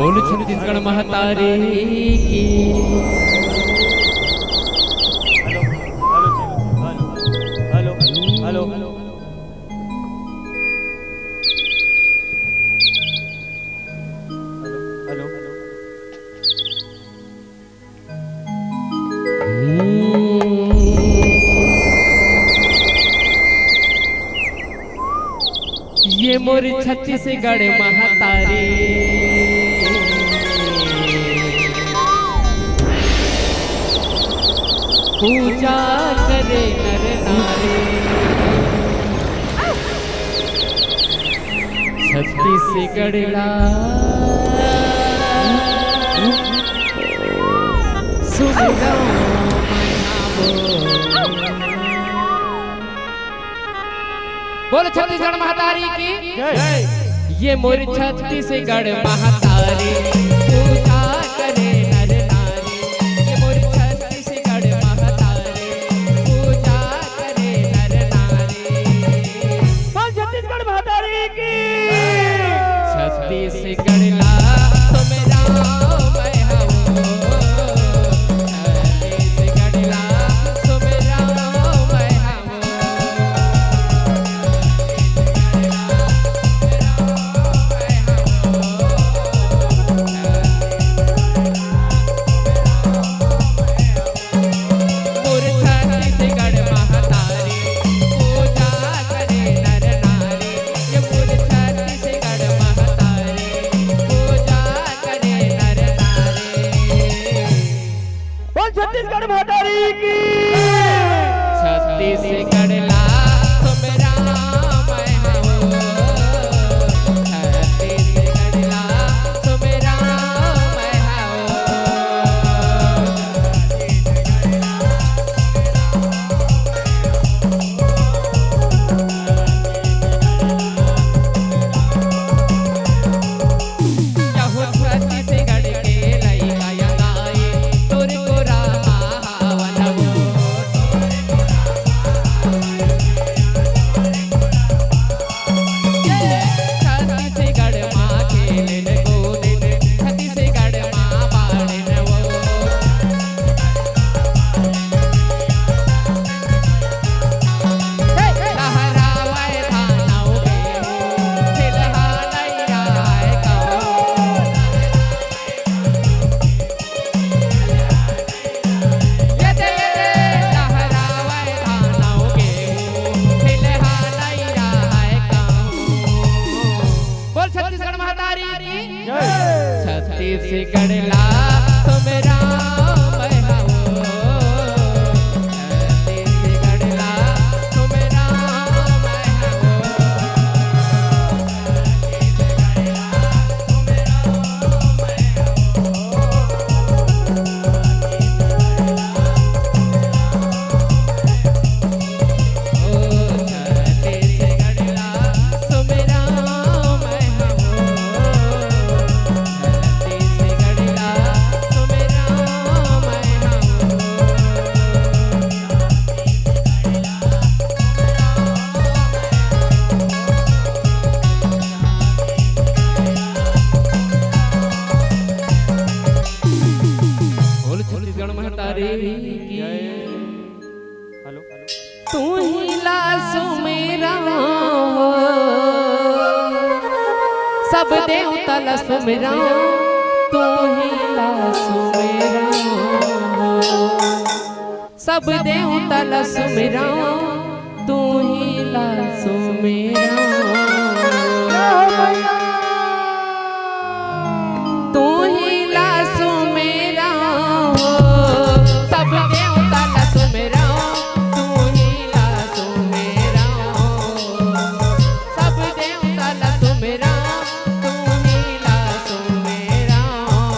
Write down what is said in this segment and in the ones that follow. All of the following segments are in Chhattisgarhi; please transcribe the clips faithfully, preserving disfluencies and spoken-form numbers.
बोलो छत्तीसगढ़ महतारी की। Hello, hello, hello, hello, hello, hello. ये मोर छत्तीसगढ़ महतारी, पूजा करे नर नारी। छत्तीसगढ़ ला सुमिरंव मनावो। बोल छत्तीसगढ़ महतारी की। जय। ये मोर छत्तीसगढ़ महतारी, पूजा करे नर नारी। ये मोर छत्तीसगढ़ महतारी, पूजा करे नर नारी। बोल छत्तीसगढ़ महतारी की। छत्तीसगढ़ ला सुमिरंव मैं हवं। छत्तीसगढ़ ला सुमिरंव मैं हवं। मोर छत्तीसगढ़ महतारी, पूजा करे नर नारी। ये मोर छत्तीसगढ़ महतारी, पूजा करे नर नारी। बोल छत्तीसगढ़ महतारी की। छत्तीसगढ़ ला सुमिरंव मैं हवं। छत्तीसगढ़ ला सुमिरंव मैं हवं। यहू छत्तीसगढ़ के लइका यंगाई, तोर गोरा महावन वो। छत्तीसगढ़ मा खेलेन कूदेन, छत्तीसगढ़ मा बाढ़ेन वो। बोल छत्तीसगढ़ महतारी की। छत्तीसगढ़ ला सुमिरंव मैं हवं। छत्तीसगढ़ ला सुमिरंव मैं हवं। बोल छत्तीसगढ़ महतारी की। हेलो। तू ही ला सुमिरंव हो, सब देवता ला सुमिरंव, तू ही ला सुमिरंव हो। सब देवता ला सुमिरंव, तू ही ला सुमिरंव। तू ही ला सुमिरंव हो, सब देवता ला सुमिरंव, तू ही ला सुमिरंव हो। सब देवता ला सुमिरंव, तू ही ला सुमिरंव हो।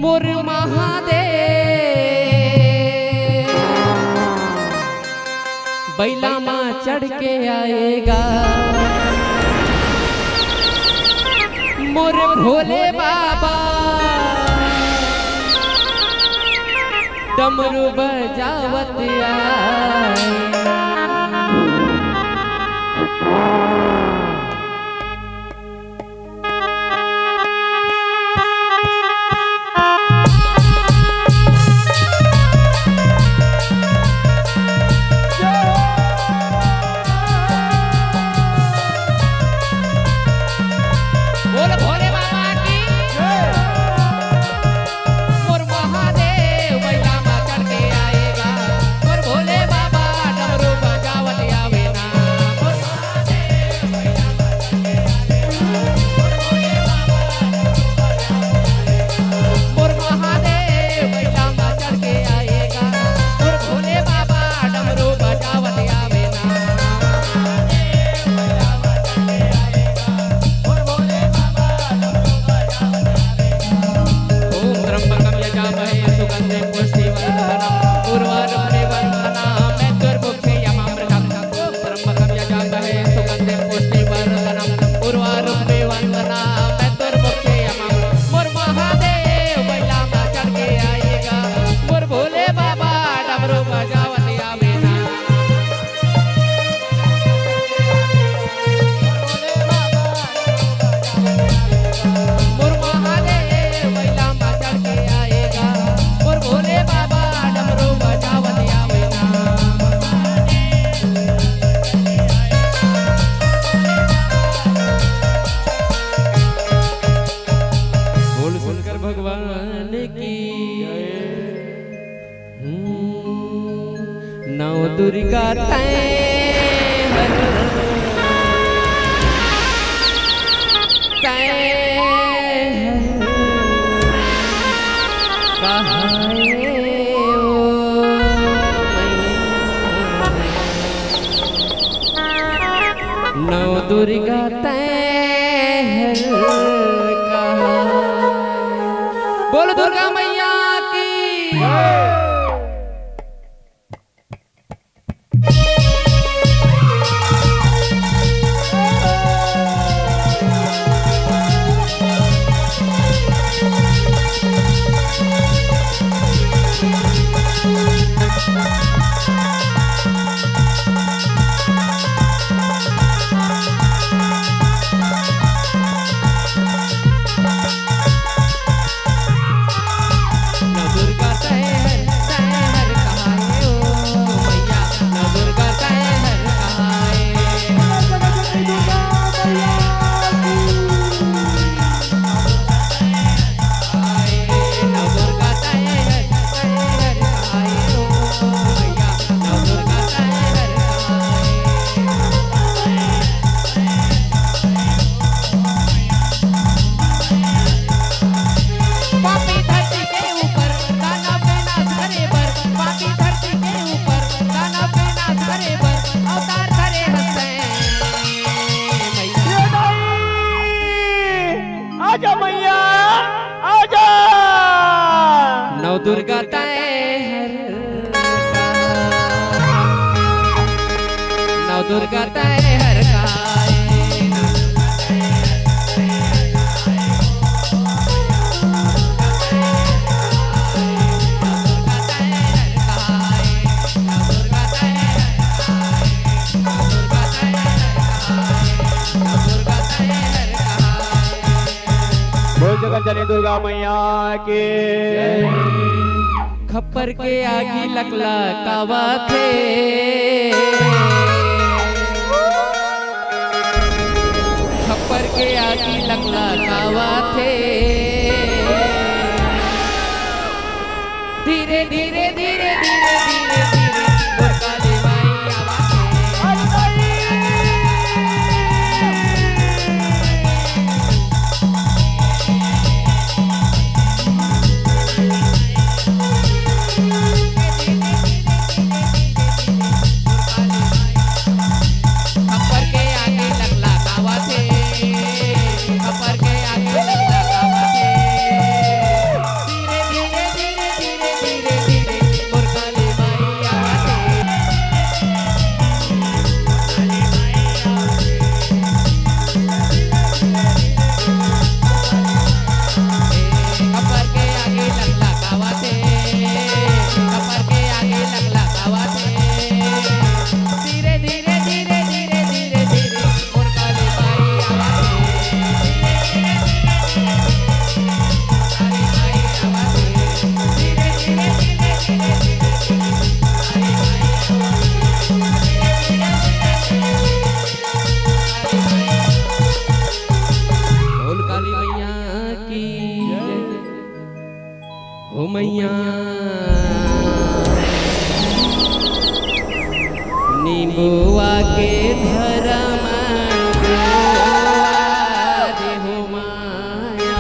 मोर महादेव बइला मा चढ़ के आएगा, मोर भोले बाबा डमरू बजावत आए। बोल भोले बाबा की। मोर महादेव बइला मा चढ़ के आएगा, मोर भोले बाबा डमरू बजावत आवे ना। मोर मोर महादेव बइला मा चढ़ के आएगा, मोर भोले बाबा डमरू बजावत आवे ना। ओम त्र्यंबकम यजामहे सुगंधिम पुष्टिवर्धनम उर्वारुकमिव बन्धनान् मृत्युर्मुक्षीयमामृतम्। ओम त्र्यंबकम यजामहे सुगंधिम पुष्टिवर्धनम उर्वारुकमिव बन्धनान् मृत्युर्मुक्षीयमामृतम्। मोर महादेव बइला मा चढ़ के आएगा, मोर भोले बाबा डमरू बजावत आवे ना। मोर महादेव बइला मा चढ़ के आएगा, मोर भोले बाबा डमरू बजावत आवे ना। बोल शंकर भगवान की। हम्म, नौ दुर्गा तैं हर, तैं हर कहाए ओ मैया। नौ दुर्गा तैं हर कहाए। बोल दुर्गा मैया की। नौ दुर्गा तैं हर, तैं हर कहाए ओ मैया, नौ दुर्गा तैं हर कहाए। नौ दुर्गा तैं हर, तैं हर कहाए ओ मैया, नौ दुर्गा तैं हर कहाए। पापी धरती के ऊपर दानव के नाश करे बर, पापी धरती के ऊपर दानव के नाश करे बर अवतार धरे हस तैं मैया। ये दाई, आजा मैया, आजा। नौ दुर्गा तैं हर, नौ दुर्गा तैं हर कहाए। बोल जगत जननी दुर्गा मैया की। खप्पर के आगी लकलकावत हे, खप्पर के आगी लकलकावत हे। धीरे धीरे धीरे धीरे धीरे धीरे मोर काली माई आवत हे। खप्पर के आगी लकलकावत हे, खप्पर के आगी लकलकावत हे। मैया निबुआ के धरम दुआरे हो माया,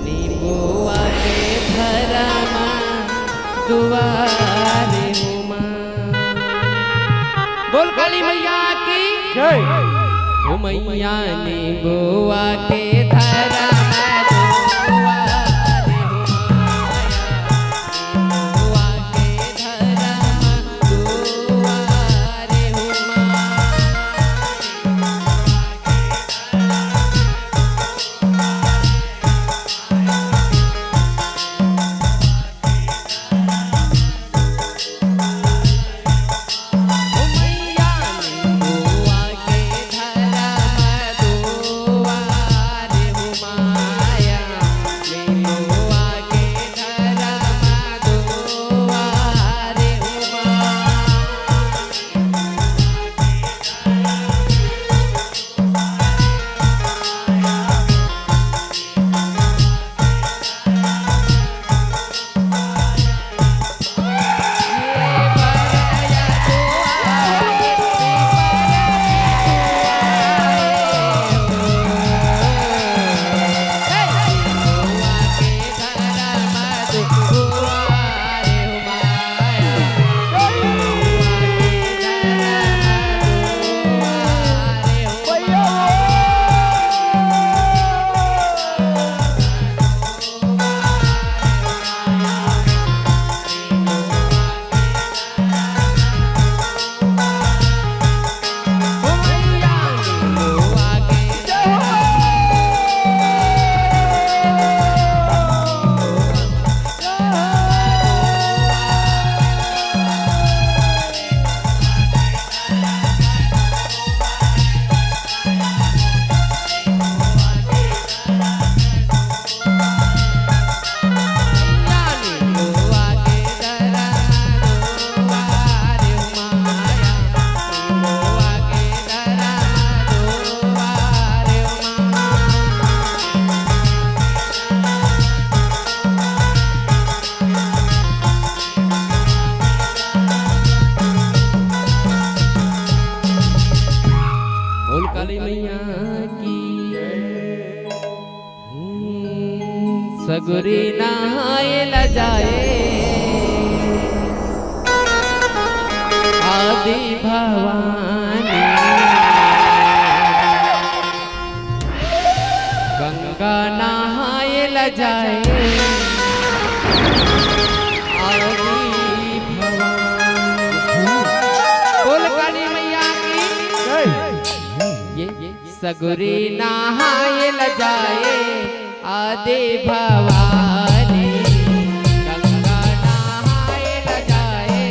निबुआ के धरम दुआरे हो माया। बोल काली मैया की जय। ओ मैया निबुआ के धरम दुआरे हो माया, निबुआ के धरम दुआरे हो माया। बोल काली मैया की। हम्म, सगुरी नहाए ल जाए आदि भवानी, गंगा नहाए ल जाए आदि भवानी। बोल काली मैया की। ये, ये सगुरी नहाए ल जाए आदि भवानी, गंगा नहाए ल जाए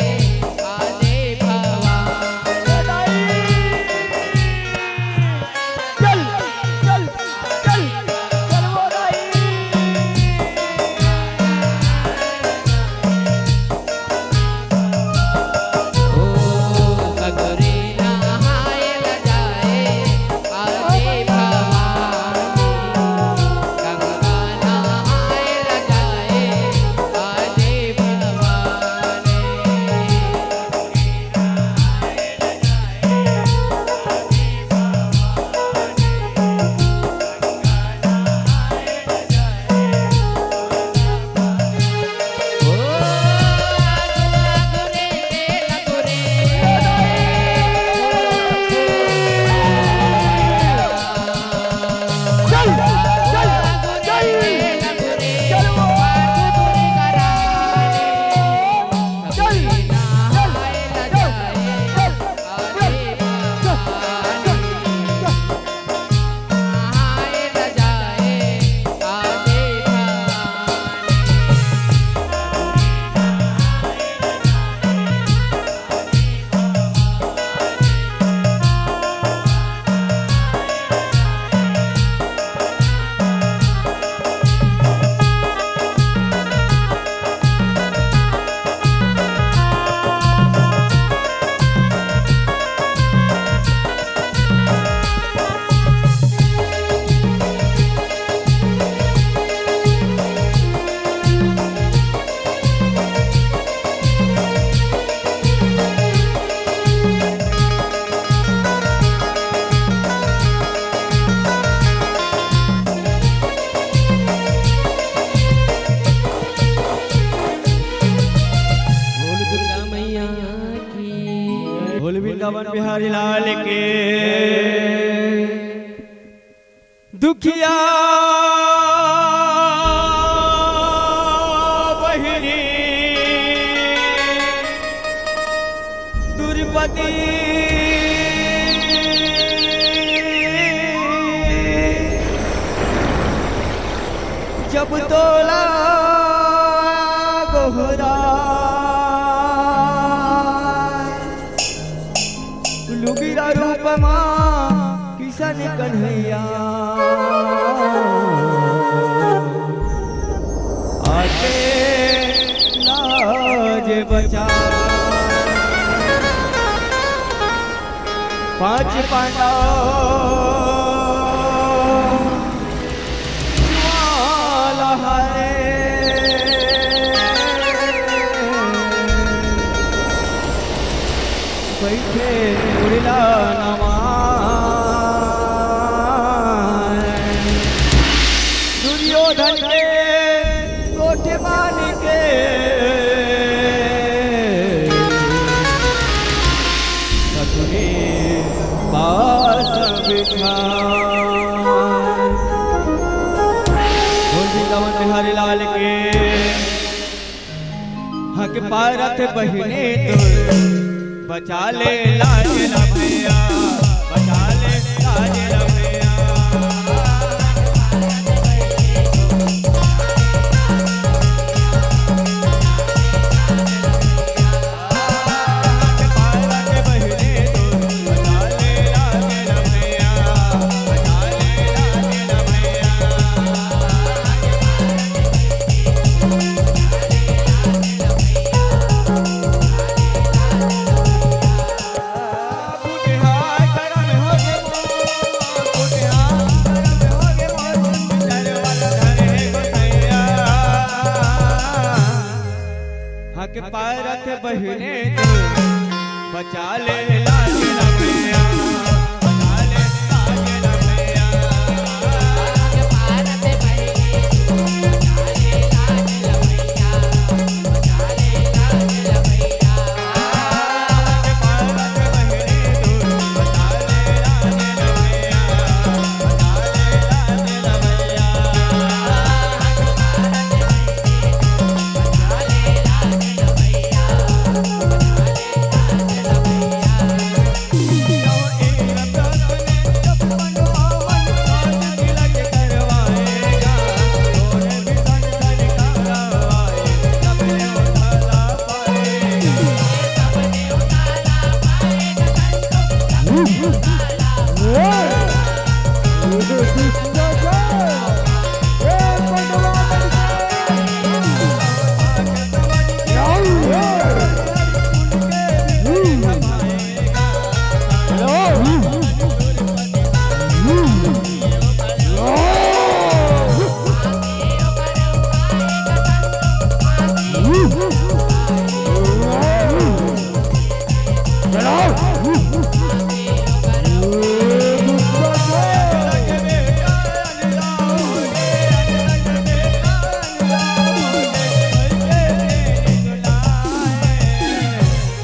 आदि भवानी। चल, चल, चल, चल वो राई। बिहारी लाल के। दुखिया बहिनी दुर्पति जब तोला गोहरा लुगिरा रूप मा किसन कन्हैया आके लाज बचा। पांच पांडव ज्वाला हरे बइठे उड़ला नवा। दुर्योधन के कोठे मान के सतुरे पास बिछा। बोल वृंदावन बिहारी लाल के। हक पारत बहिनी तोर बचा ले लाज ला भैया, बचा ले लाज ला भैया। हक पारत बहिनी तोर बचा ले लाज ला भैया, बचा ले लाज ला भैया।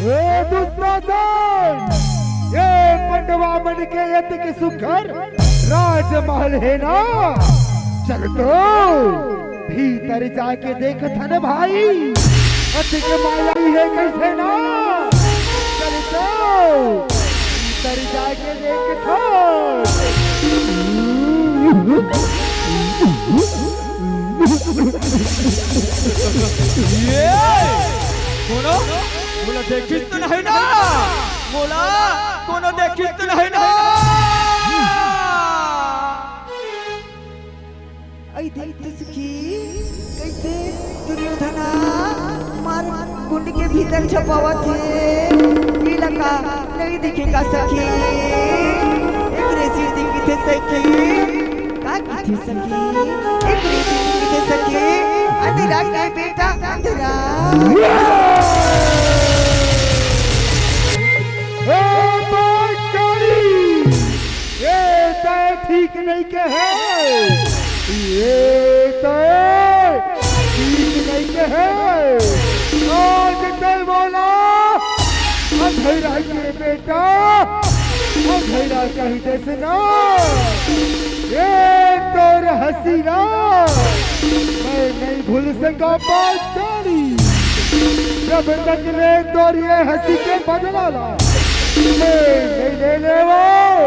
ए दुशासन, ये पंडवा मन के एतिक सुघर राजमहल हे ना, चल तो भीतर जाके देखथन भाई, एतिक मायावी हे कइसे ना, चल तो भीतर जाके देखथन। ये कोनो, मोला देखिस तो नहीं ना, मोला कोनो देखिस तो नहीं ना। अई देख तो सखी, कइसे दुर्योधन मार कुंड के भीतर छपावत हे। एला का नहीं दिखे का सखी? एकरे से दिखथे सखी। का कथे सखी? एकरे से दिखथे सखी। अंधरा के बेटा अंधरा। ए बात करी। ए तय ठीक नहीं के हे, ए तय ठीक नहीं के हे। आज तय बोला, अंधरा के बेटा, अंधेरा कहि देस ना, ये तोर हसीना मैं नइ भूल सकँव पांचाली। जब तक ले तोर ये हंसी के बदला ला मैं नइ ले लेवँव,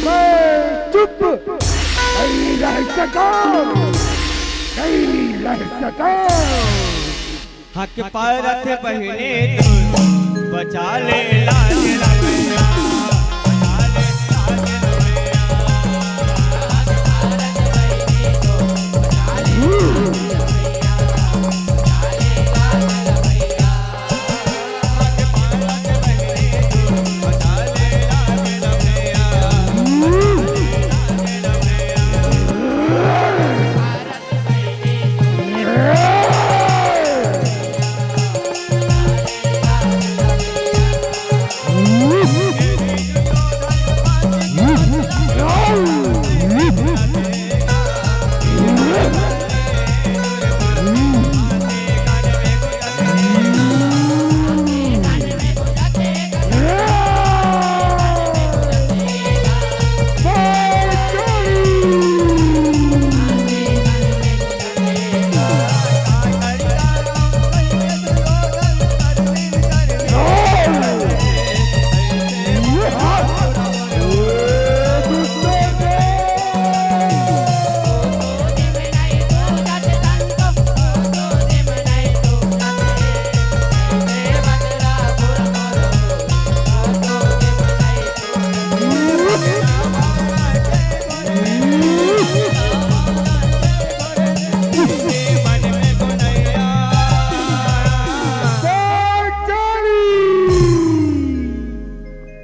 मैं चुप नइ रह सकँव, नइ रह सकँव। हक परत बहिनी तोर, बचा ले लाज रमैया, बचा ले लाज रमैया।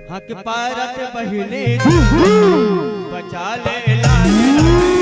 हक परत बहिनी तोर, बचा ले लाज रमैया, बचा ले लाज रमैया।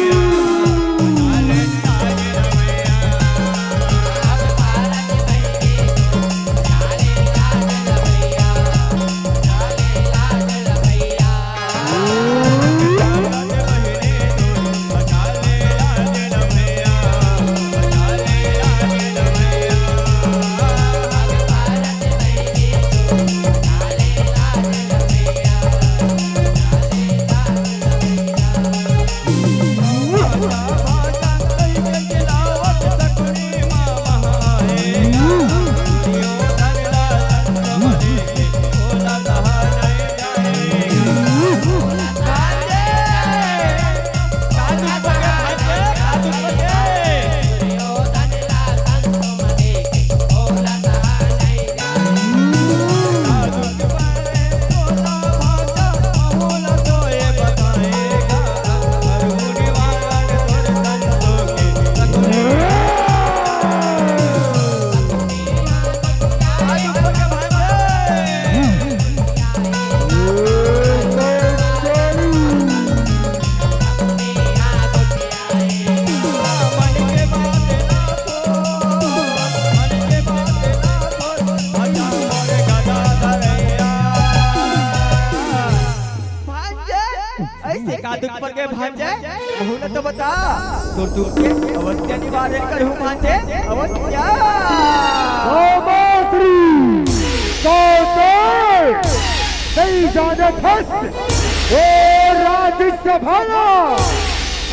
भांजे, अइसे का दुख पर गे भांजे? महूं ला तो बता, तोर दुख के अवश्य निवारण करहूं भांजे, अवश्य। बाबा श्री गौतम, नइ जानत हस, ओ राज्यसभा ला,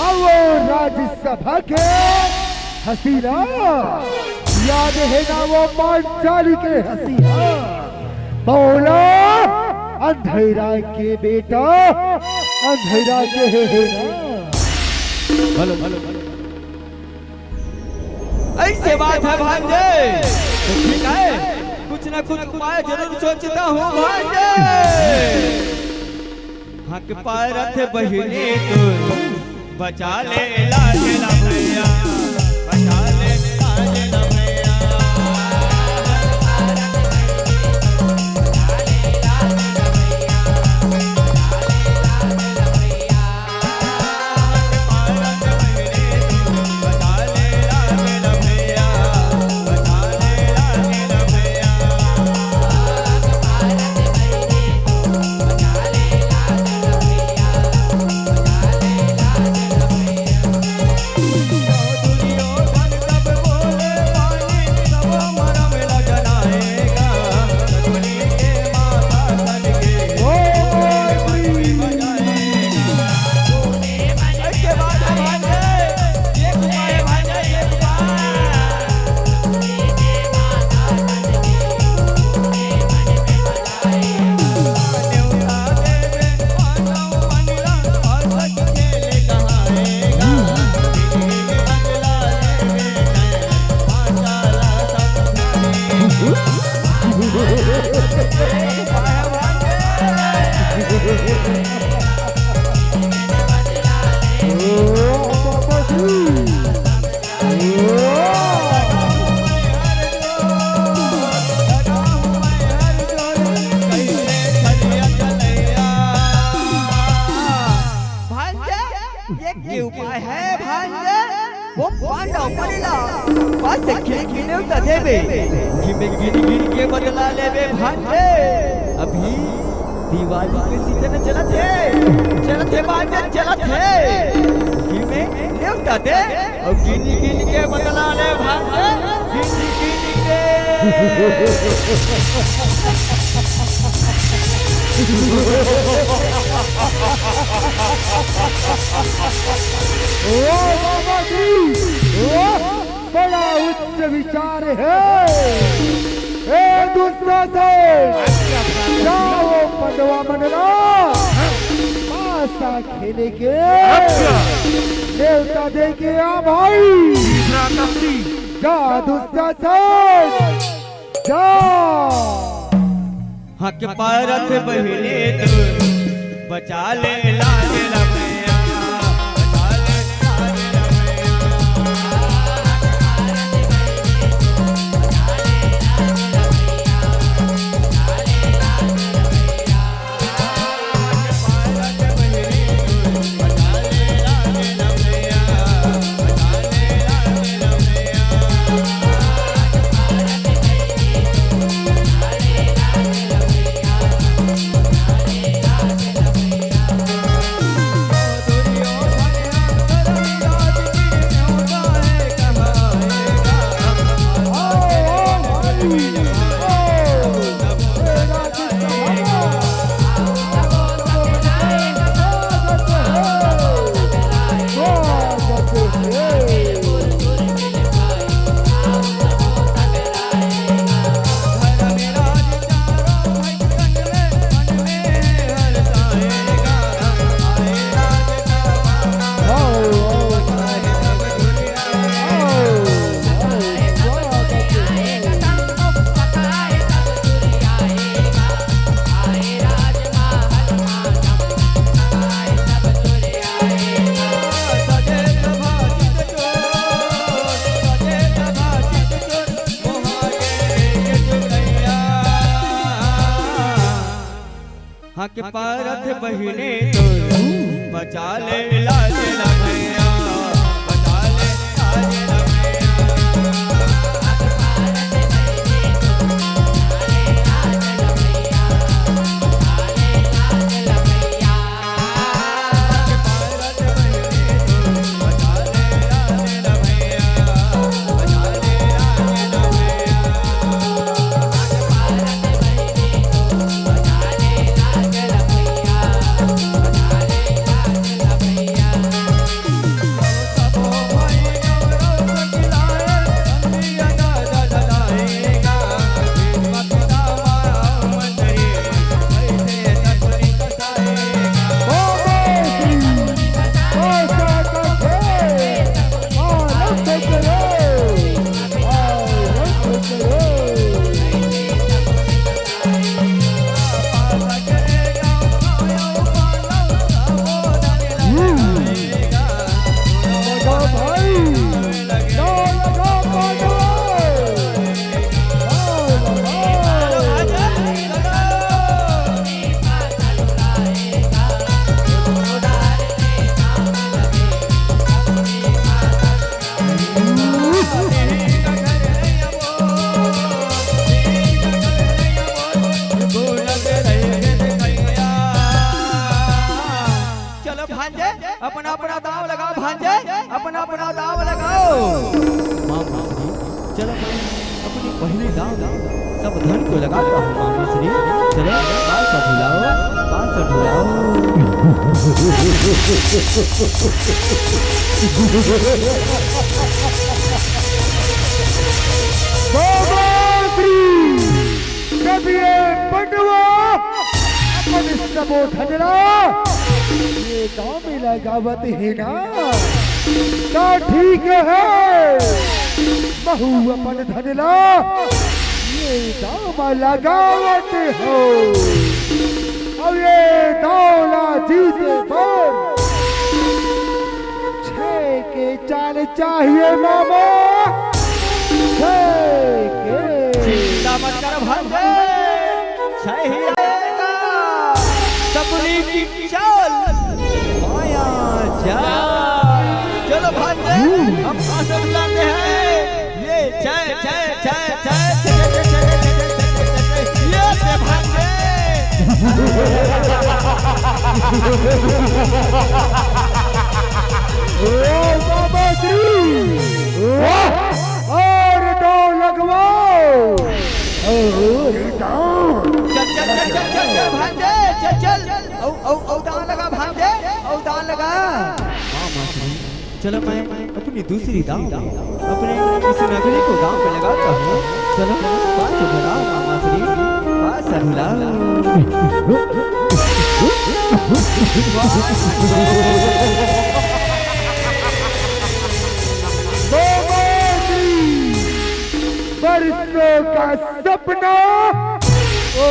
अउ ओ राज्यसभा के हसीना, याद हे ना वो पांचाली के हसीना? मौला, अंधेरा के बेटा, अंधेरा के हे, हे ना? Hello, hello, hello. अइसे बात हे भांजे, तो ठीक हे, कुछ ना कुछ उपाय जरूर सोचता हूँ भांजे। हक परत बहिनी तोर, बचा ले लाज रमैया, बचा ले लाज रमैया। के उपाय हे भांजे, वो पांडव मन ला बस खिलखिले उतर देबे, कि मैं गिन गिन के बदला लेबे भांजे। अभी दिवाली के सीजन चलत हे, चलत हे भांजे, चलत हे, कि मैं नेवता दे अउ गिन गिन के बदला ले भांजे, गिन गिन के। ओ बाबा जी, ओ बड़ा उच्च विचार हे। ए दुशासन, जाओ पंडवा मन ला पासा खेले के नेवता दे के आ भाई। जा दुशासन, जा। हक पारत बहिनी तू बचा ले लाज लमैया, बचा ले लाज लमैया। हक पारत बहिनी तू बचा ले लाज लमैया, बचा ले लाज लमैया। चलो भांजे, अपना अपना दाव लगाओ भांजे, अपना अपना दाव लगाओ। माँ माँ जी, चलो अपनी पहली दाव सब धन को लगा दो माँ श्री। चलो पाँच सौ ढुलाओ, पाँच सौ ढुलाओ। बाबा श्री कभी ये पंडवा अपन सबो धन ला ये दाव में लगावत हे ना, त ठीक हे, महू अपन धन ला ये दाव में लगावत हों। अउ ये दाव ला जीते बर छह के चाल चाहिए मामा, छह के। चिंता मत कर भांजे, छह ही आएगा। सकुनी की चाल माया जा। हम पास बुलाते हैं। ये जय, जय, जय, जय, जय, जय, जय, जय, जय, जय, जय, ये से भागे। ओ बाबा श्री, वाह, और दो लगवाओ। ओ, चल, चल, चल, चल, चल, चल, भांजे, चल, चल। औ, औ, औ दांव लगा, भांजे, औ दांव लगा। हाँ, माँ श्री। चलो, मैं अपनी दूसरी दांव में अपने इस नगरी को दांव में लगाता हूँ। चलो, पास बुलाओ, माँ श्री, पास बुलाओ। बाबा श्री, बरसों का सपना, ओ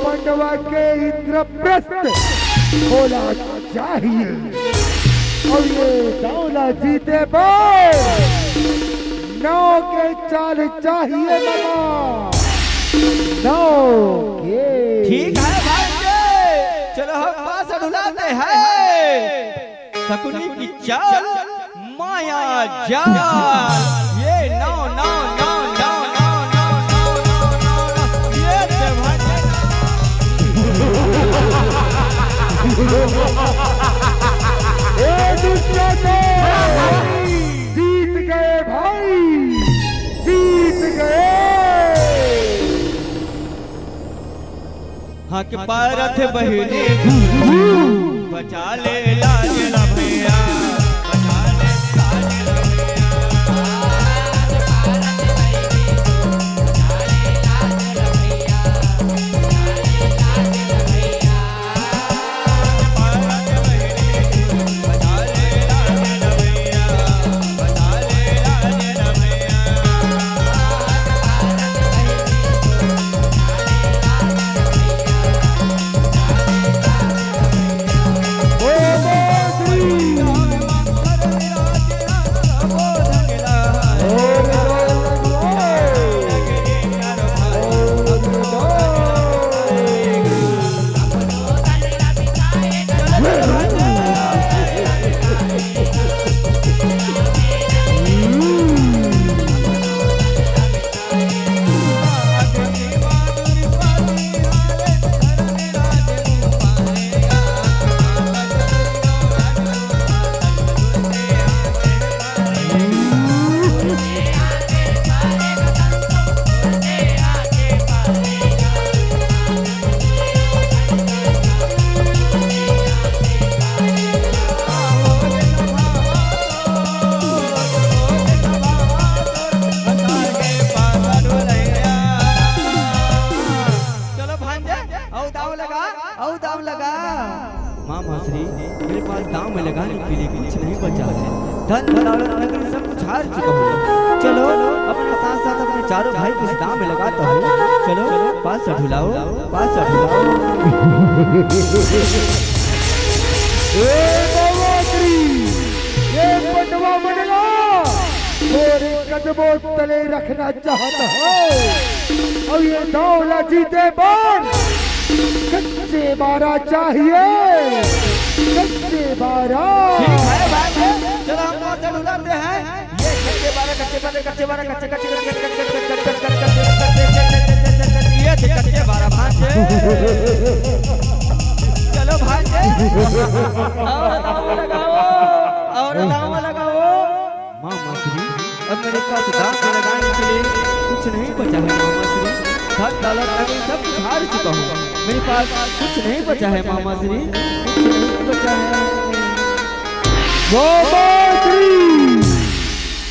पंडवा के इंद्रप्रस्थ होना चाहिए। और ये दांव ला जीते बर नौ के चाल चाहिए मामा, नौ के। ठीक है भाई, चलो हम पास ढुलाते हैं। शकुनी की चाल, माया जाल। ये नौ, नौ, नौ, नौ, नौ, नौ, नौ, नौ, नौ, नौ। ये दे भाई। ए दुष्टों को जीत गए भाई, जीत गए। हाँ के पारत बहिनी बचा ले लाज ला भैया, बचा ले लाज ला भैया। चलो भांजे, औ दांव लगा, औ दांव लगा। माँ मासरी, मेरे पास दांव में लगाने के लिए कुछ नहीं बचा है। धन दौलत नगरी सब कुछ हार चुका हूँ। चलो, अपने साथ साथ अपने चारों भाई को इस दांव में लगाता हूँ। चलो, पास ढुलाओ, पास ढुलाओ। ए बाबा श्री, ये पटवा मंडला, थोड़े कदमों तले रखना चाहता हूँ। और ये दांव ला जीते बर कच्चे बारा चाहिए, कच्चे बारा। ठीक है भाई, चलो हम पास ढुलाते हैं। ये कच्चे बारा, कच्चे बारा, कच्चे बारा, कच्चे, कच्चे, कच्चे, कच्चे, कच्चे, कच्चे, कच्चे, कच्चे, ये थे कच्चे बारा भांजे। चलो भांजे, और दांव लगाओ, और दांव लगाओ। माँ मासरी, अब मेरे पास दांव में लगाने के लिए कुछ नहीं बचा है माँ मासरी। धन दौलत नगरी सब कुछ हार चुका हूँ। मेरे पास कुछ नहीं बचा है माँ मासरी, कुछ नहीं बचा है। माँ मासरी,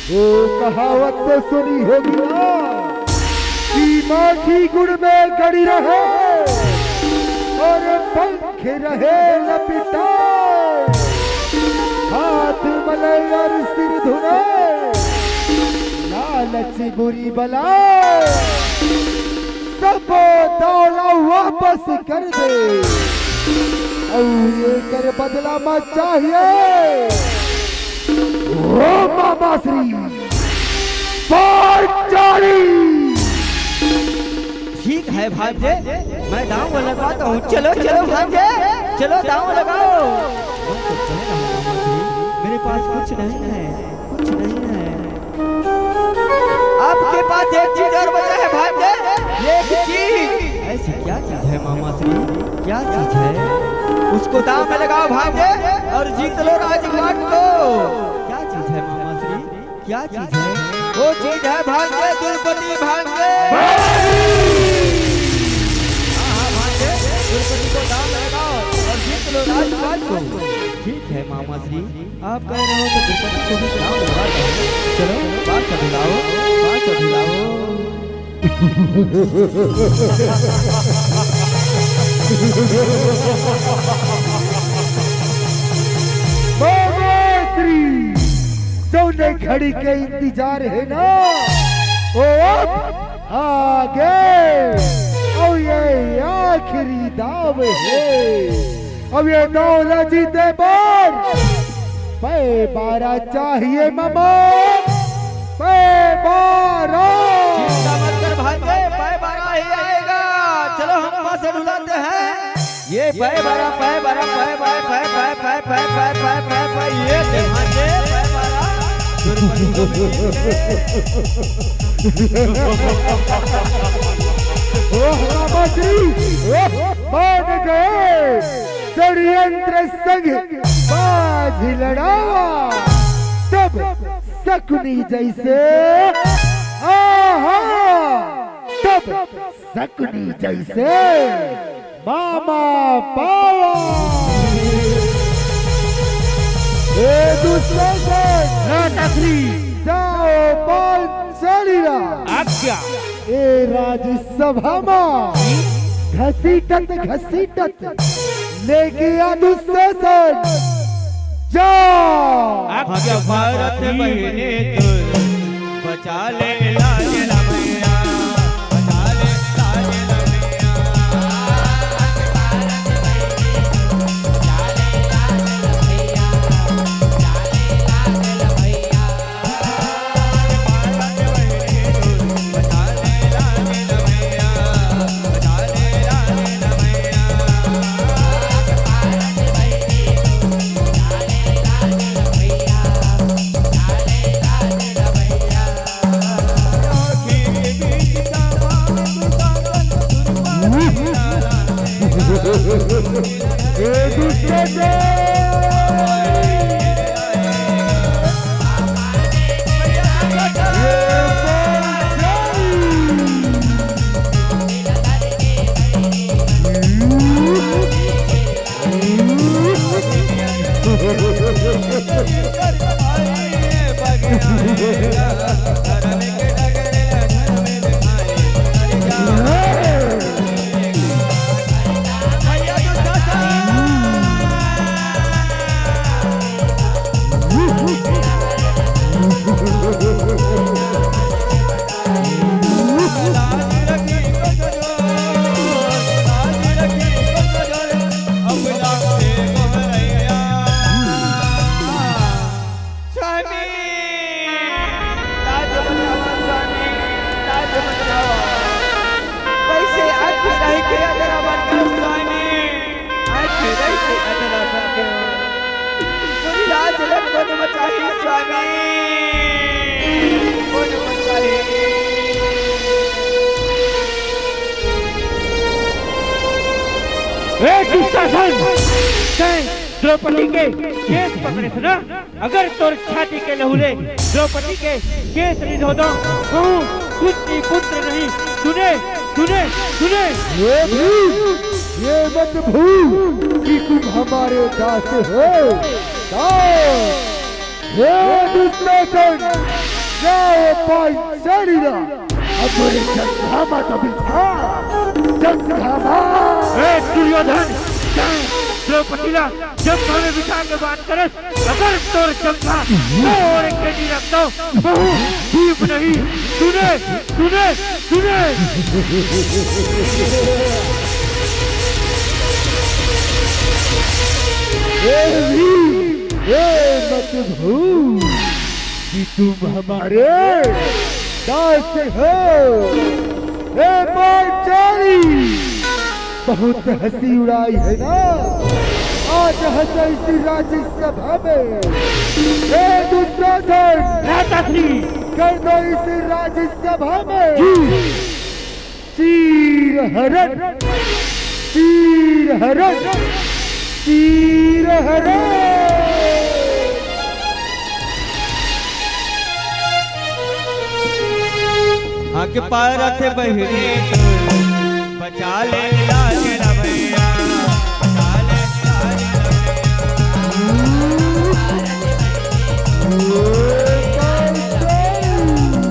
वो कहावत तो सुनी होगी ना कि माखी गुड़ में गड़ी रहे और पंख रहे लपेटाए, हाथ मले और सिर धुनाए, लालच बुरी बलाए, सब दांव ला वापस कर दे। और एकर बदला म चाहिए ओ मामा श्री पांचाली। ठीक है भांजे, मैं दांव लगवाता हूँ। चलो, चलो भांजे, चलो दांव लगाओ। मैं तो कह रहा हूँ मामा श्री, मेरे पास कुछ नहीं है, कुछ नहीं है। आपके पास एक चीज और बचा है भांजे, एक चीज। ऐसी क्या चीज है मामा श्री? क्या चीज है? उसको दांव में लगाओ भांजे, और जीत लो राजपाट को। क्या चीज है मामा श्री? क्या चीज है? वो चीज है भांजे दुलपति भांजे। हाँ, हाँ, भांजे, दुलपति को दांव में लगाओ और जीत लो राजपाट को। ठीक है मामा श्री, आप कह रहे हो तो दुलपति को भी दांव में लगा दो। चलो, पांव छू के लाओ, पांव छू के लाओ। मामा श्री, जौने घड़ी के इंतजार हे ना, वो अब आ गे। अउ ये आखिरी दांव हे। अब ये दांव ला जीते बर पै बारा चाहिए मामा, पै बारा। चिंता मत कर भांजे, पै बारा ही आएगा। चलो हम पांव छू के लाते हैं। ये पै बारा, पै बारा, पै, पै, पै, ये दे भांजे, पै बारा। ओह, मामा श्री, ओह, मान गए। षड्यंत्र संग बाजी लड़ावा, तब शकुनी जैसे, आहा, तब शकुनी जैसे मामा पावा। ए दुशासन, ना तकली। जाओ पांचाली ला। आज्ञा। ए राजसभा मा घसीटत घसीटत लेके आ दुशासन। जा। आज्ञा भारत बहिनी तोर। बचा ले लाज ला भैया, बचा ले लाज ला भैया। स्वामी, लाज बचावा स्वामी, लाज बचावा। कैसे आँखी रह के अधरा बन गयो स्वामी, आँखी रह के अधरा बन गयो। मोर लाज ला कोन बचाही स्वामी, कोन बचाही। ए दुशासन, तैं द्रौपदी के केस पकड़े थे ना? अगर तोर छाती के लहू ले द्रौपदी के केस नइ धो दंव, कहूँ कुछ नहीं पुत्र नहीं। सुने, सुने, सुने। ये भीम, ये मत भूल कि तुम हमारे दास हो। दास। हे दुशासन, जाओ पांचाली ला अउ तोर जंघा मा तो बिठा, जंघा मा। ए दुर्योधन, द्रौपदी ला जंघा में बिठा के बात करस, अगर तोर जंघा तोड़ के नइ रख दंव, कहूँ भीम नहीं। सुने, सुने, सुने। ए भीम, ए मत भूल कि तुम हमारे दास हो। ए पांचाली, बहुत हंसी उड़ाई है ना? आज हंसो इसी राज्यसभा में। ए दुशासन, ए तखनी। कर दो इसी राज्यसभा में। जी। चीर हरण, चीर हरण, चीर हरण। हाँ के पारत बहिनी तोर, बचा ले लाज रवैया, बचा ले लाज रवैया।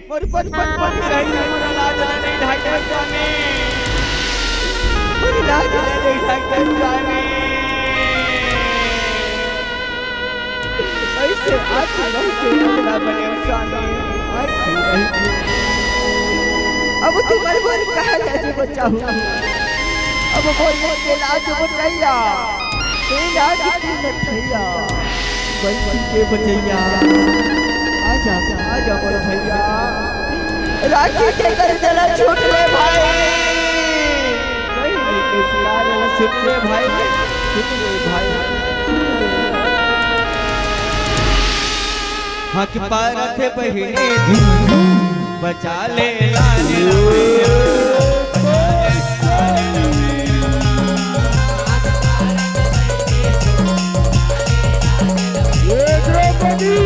मोर पचपन पति रही, मोर लाज ल नइ ढाके स्वामी, मोर लाज ल नइ ढाके स्वामी। अइसे आज रही के ना बने स्वामी, आज रही। अब तुमन मोर कहा लाज बचाहू, अब मोर के लाज बचाइया, ए लाज की नथैया। बंसी के बजैया, आजा, आजा मोर भैया। राखी के करजा ल छूट ले भाई, बहिनी के पुकार ल सुन ले भाई, सुन ले भाई। हक पारत बहिनी बचा ले लाज रवैया। ए द्रौपदी,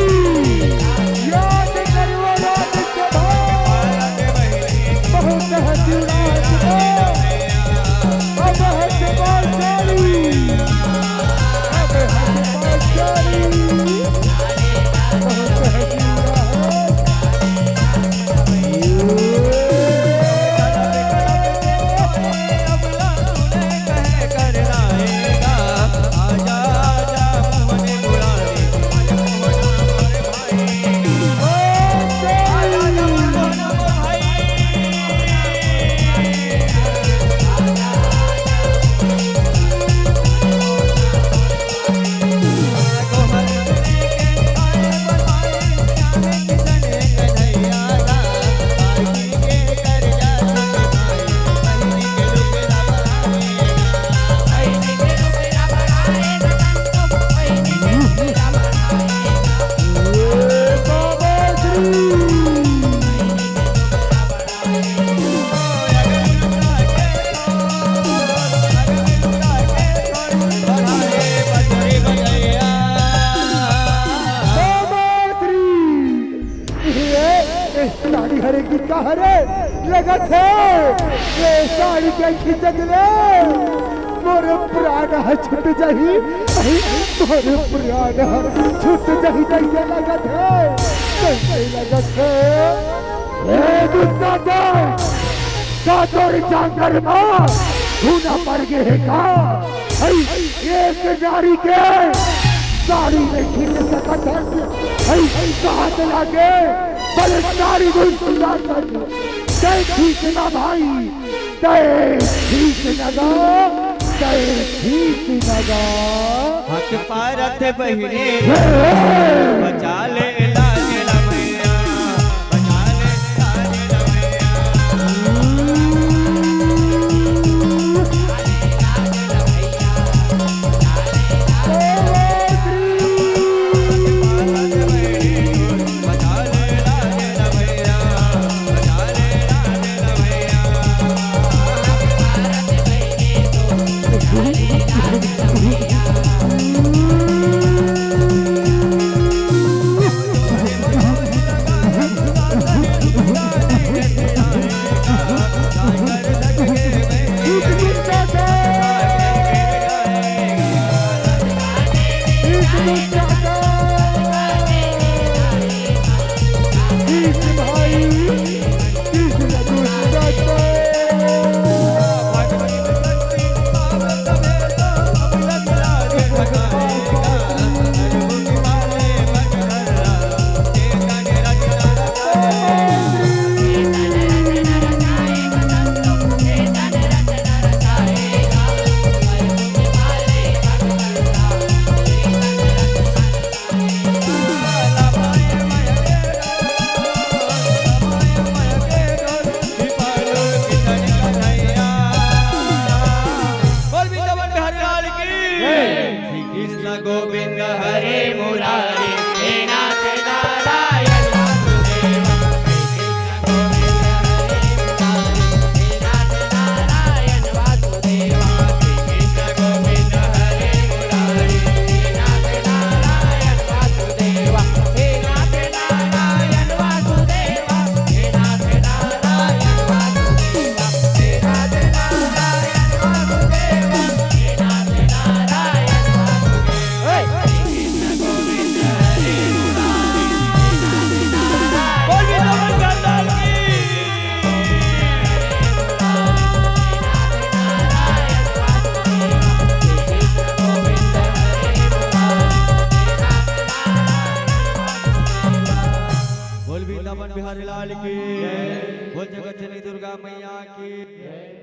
याद करो राज के भार, बहुत है शिवराज को, अब है शिवाचारी, अब है शिवाचारी, बहुत है शिवराज। ए, ए, साड़ी हरे की का हरे लगत हे? ए, साड़ी के खिंचत ले मोर प्राण ह छूट जाही, मोर प्राण ह छूट जाही, जइसे लगत हे, जइसे लगत हे। ए दुशासन, का तोर जांगर मा खून पड़ गे हे का? हई, एक नारी के साड़ी नइ खींच सकत हस। हई, कहत लागे, बलत्कारी दुशासन, तैं खींच ना भाई, तैं खींच ना गा, तैं खींच ना गा। हक पारत बहिनी, बचा ले लाज रवैया, बचा ले लाज रवैया। की। बोल जगत जननी दुर्गा मैया की।